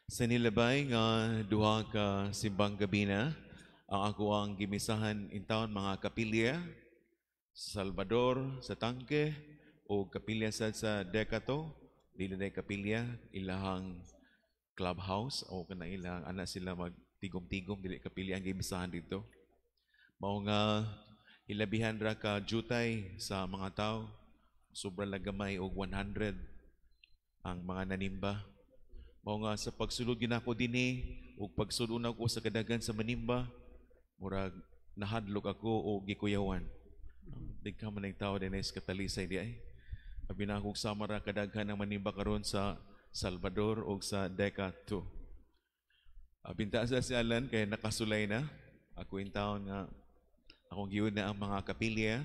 Sa nilabay nga duha ka simbang gabi na ang ako ang gimisahan intawon mga kapilya sa Salvador, sa Tangke o kapilya sa Decato, dili na kapilya ilahang clubhouse o kana ilang ana sila magtigom-tigom, dili kapilya ang gimisahan dito. Mao nga hilabihan ra ka jutay sa mga tao, sobra lang gamay og 100 ang mga nanimba. Mao nga sa pagsulod ginako dinhi ug pagsulod nako sa kadagan sa manimba, murag nahadlok ako o gikuyawan. Di ka man tao dinhi sa Katalisay di ay. Abi na akong sama ra kadaghan ang manimba karon sa Salvador ug sa Deca 2. Abinta sa si Alan kay nakasulay na. Ako in taon nga akong giun na ang mga kapilya,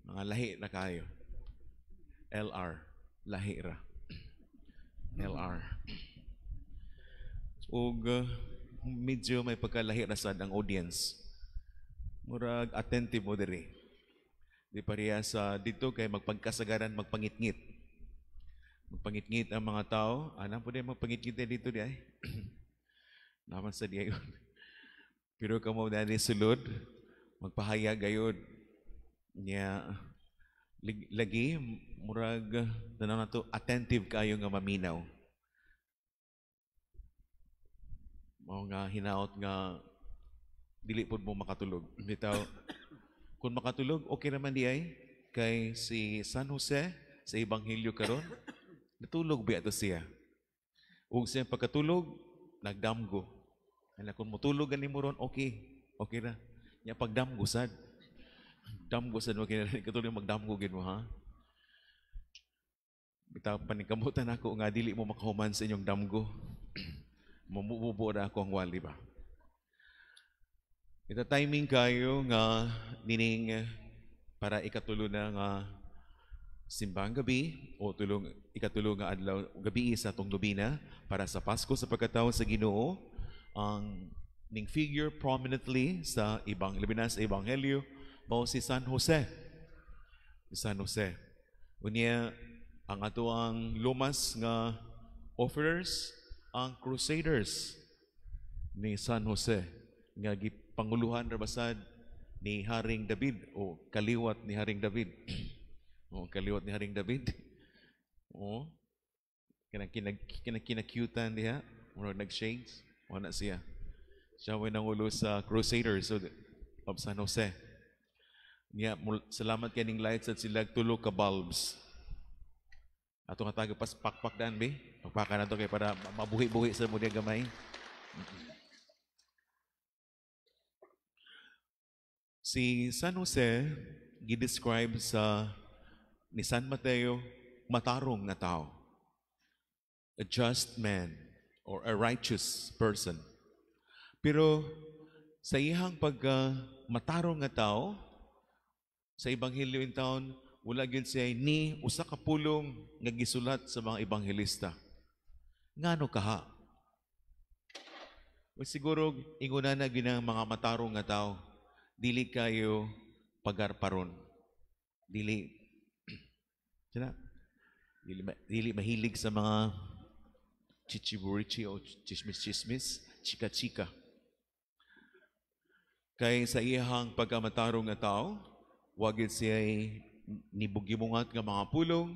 mga lahi na kayo. LR, lahi ra. LR. Ug medyo may pagkalahi ra sad ang audience. Murag attentive mo diri. Di pareha sa dito kay magpagkasagaran magpangitngit. Magpangitngit ang mga tao. Ana po din magpangitngit dito di ay. Naman sa di ayon. Pero kamo na ni sulod, magpahayag gayod. Nya lagi murag tanaw nato attentive kayo nga maminaw. Mao nga hinaot nga dili pod mo makatulog. Bitaw kung makatulog okay naman di ay kay si San Jose sa ebanghelyo karon natulog biya to siya. Ug siya pagkatulog nagdamgo. Ana kung motulog gani mo ron okay. Okay ra. Nya pagdamgo sad. Damgo sad mo kini katulog magdamgo gid mo ha. Bitaw paningkamutan ako nga dili mo makahuman sa inyong damgo. Mamububo na ako ang wali ba. Ito timing kayo nga nining para ikatulo na nga simbang gabi o tulong ikatulo nga adlaw gabi sa atong nobena para sa Pasko sa pagkatao sa Ginoo, ang ning figure prominently sa ibang labi na sa ebanghelyo mao si San Jose. Si San Jose. Unya ang ato ang lumas nga offerers ang Crusaders ni San Jose nga gipanguluhan ra basad ni Haring David o kaliwat ni Haring David. O kaliwat ni Haring David. O kanang kinakyutan diha, murag nag-shades, wala siya. Siya may nangulo sa Crusaders of San Jose. Nya salamat kaning lights at sila tulo ka bulbs. Ato nga taga pas pakpak daan be. Pagpaka na to kay para mabuhi-buhi sa mo gamay. Si San Jose gi-describe sa ni San Mateo matarong na tao. A just man or a righteous person. Pero sa iyang pagka matarong nga tao sa ebanghelyo in town, wala gyud siya ni usa ka pulong nga gisulat sa mga ebanghelista. Ngano kaha? O siguro inguna na gyud ang mga matarong nga tao, dili kayo pagarparon. Dili sila dili mahilig sa mga chichiburichi o chismis-chismis, chika-chika. Kay sa iyahang pagkamatarong nga tao, wagid siya nibugimungat nga mga pulong,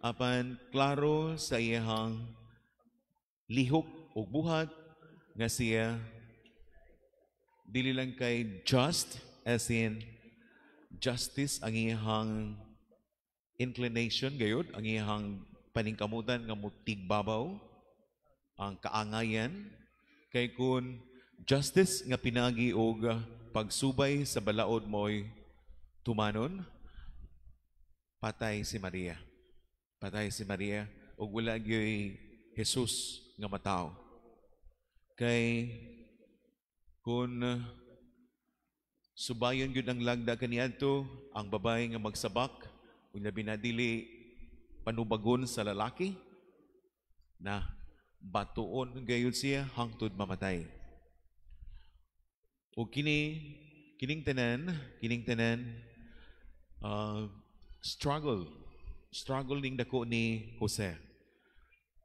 apan klaro sa iyahang lihok o buhat nga siya dili lang kay just as in justice ang iyahang inclination gayud, ang iyahang paningkamutan nga mutigbabaw ang kaangayan, kay kun justice nga pinagi og pagsubay sa balaod mo'y tumanon, patay si Maria. Patay si Maria ug wala gyoy Jesus nga matawo. Kay kun subayon gyud ang lagda kaniadto, ang babae nga magsabak unya binadili panubagon sa lalaki na batuon gayud siya hangtod mamatay. O kini kining tanan struggle struggle ning dako ni Jose.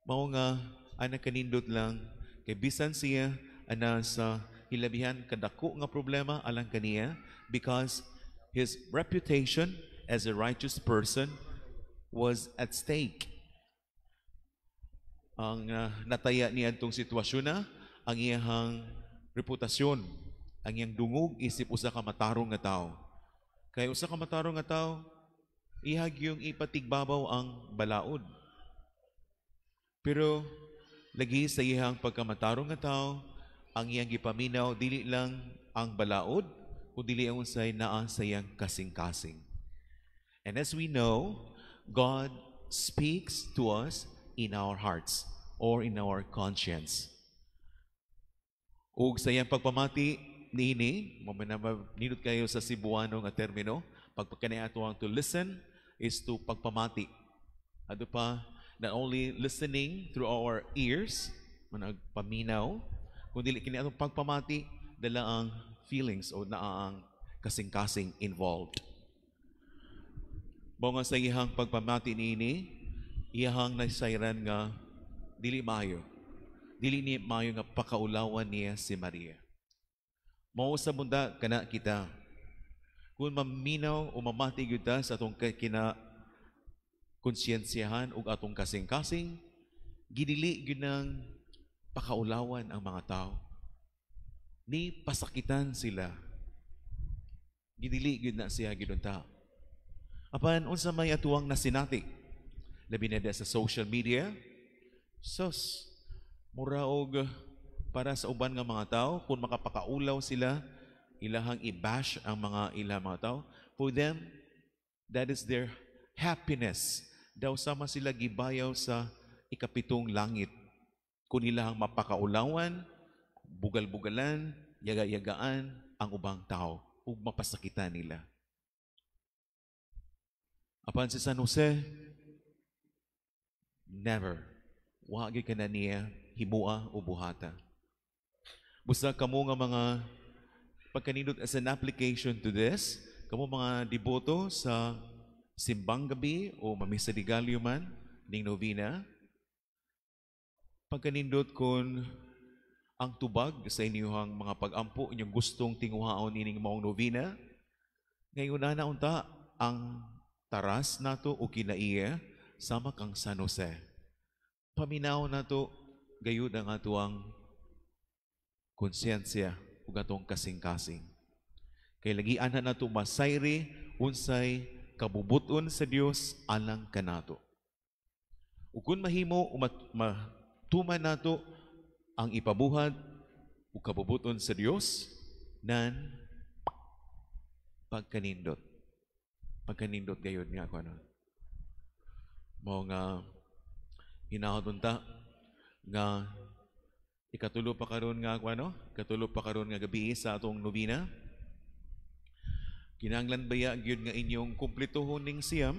Mao nga ana kanindot lang Kay bisan siya ana sa hilabihan kadako nga problema alang kaniya because his reputation as a righteous person was at stake. Ang nataya niya itong sitwasyon na, ang iyahang reputasyon, ang iyang dungog isip usa ka matarong nga tao. Kay usa ka matarong nga tao, ihag yung ipatigbabaw ang balaod. Pero lagi sa iyang pagkamatarong nga tao, ang iyang gipaminaw dili lang ang balaod, kundi ang unsay naa sa iyang kasing-kasing. And as we know, God speaks to us in our hearts or in our conscience. Ug sa iyang pagpamati niini, mo man na nindot kayo sa Cebuano nga termino, pagpagkani ato ang to listen is to pagpamati. Ato pa, not only listening through our ears, managpaminaw, kundi kini atong pagpamati, dala ang feelings o naa ang kasing-kasing involved. Mao nga sa iyang pagpamati niini, iyahang nasayran nga dili maayo. Dili ni maayo nga pakaulawan niya si Maria. Mao sa bunda kana kita. Kung maminaw o mamati gyud ta sa atong kina konsyensyahan ug atong kasing-kasing, gidili gyud nang pakaulawan ang mga tao. Ni pasakitan sila. Gidili gyud na siya gyud unta. Apan unsa may atuang nasinati? Labi na sa social media, sus, mura og para sa uban nga mga tao, kung makapakaulaw sila, ilahang i-bash ang mga ilang mga tao. For them, that is their happiness. Daw sama sila gibayaw sa ikapitong langit. Kung ilahang mapakaulawan, bugal-bugalan, yaga-yagaan ang ubang tao ug mapasakitan nila. Apan si San Jose, never. Wa gyud ka na niya himua o buhata. Busa kamo nga mga pagkanindot as an application to this, kamo mga deboto sa simbang gabi o mamisa de Gallo man ning novena, pagkanindot kung ang tubag sa inyong mga pag-ampo, inyong gustong tinguhaon ining maong novena, ngayon na unta ang taras nato o kinaiya sama kang San Jose. Paminaw nato gayud ang atuang konsyensya ug atong kasing-kasing. Kay lagi ana nato masayri unsay kabubuton sa Dios alang kanato. Ug kung mahimo o matuman nato ang ipabuhat ug kabubuton sa Dios nan pagkanindot. Pagkanindot gayud nga ako ano. Mao nga hinahot unta nga ikatulo pa karon nga ako ano, ikatulo pa karon nga gabi sa atong nobena. Kinahanglan baya gyud nga inyong kumpletohon ning siyam?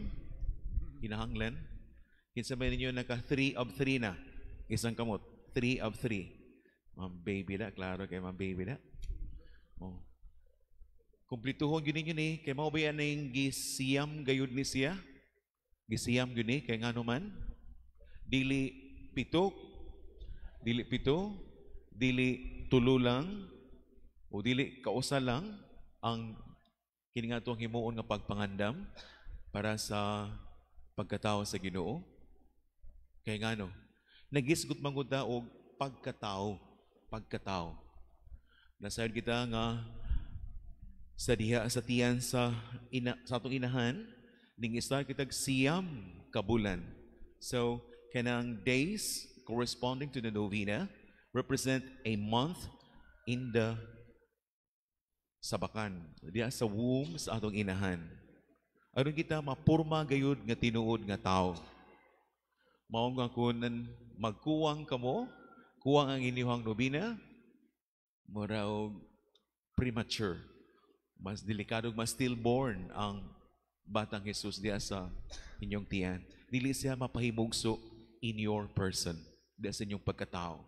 Kinahanglan. Kinsa may ninyo naka 3 of 3 na? Isang kamot. 3 of 3. Ma'am baby na, klaro kay ma'am baby na. Oh. Kumpletohon gyud ninyo ni kay mao ba ning gisiyam gayud ni siya? Gisiyam gyud ni kay ngano man? Dili pito, dili tulo lang o dili kausa lang ang kini nga atong himuon nga pagpangandam para sa pagkatao sa Ginoo. Kay ngano? Nagisgot man gud ta og pagkatao, pagkatao. Nasayod kita nga sa diha sa tiyan sa ina, sa atong inahan ning isa kitag 9 ka bulan. So kanang days corresponding to the novena represent a month in the sabakan, diha sa womb sa atong inahan. Aron kita mapurma gayud nga tinuod nga tao. Mao nga kun magkuwang kamo, kuwang ang inyong nobena, mura og premature. Mas delikado, mas stillborn ang batang Jesus diha sa inyong tiyan. Dili siya mapahimugso in your person, diha sa inyong pagkatao.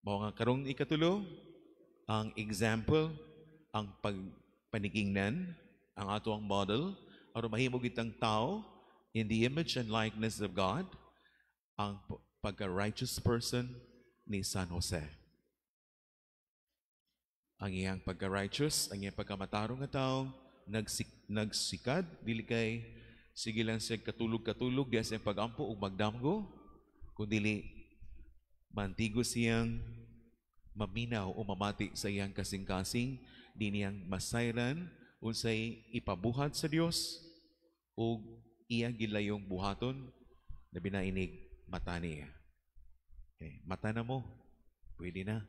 Mao nga karong ikatulo, ang example, ang pagpanigingnan, ang ato ang model, aron mahimo kitang tao in the image and likeness of God, ang pagka-righteous person, ni San Jose. Ang iyang pagka-righteous, ang iyang pagkamatarong nga tao, nagsikad, dili kay sige lang siya katulog-katulog, diya siya pag-ampo ug magdamgo, kundi mantigo siyang maminaw o mamati sa iyang kasing-kasing, di niyang masayran unsay ipabuhat sa Dios ug iyang gilayong buhaton, labi na inig mata niya. Okay, mata na mo, pwede na.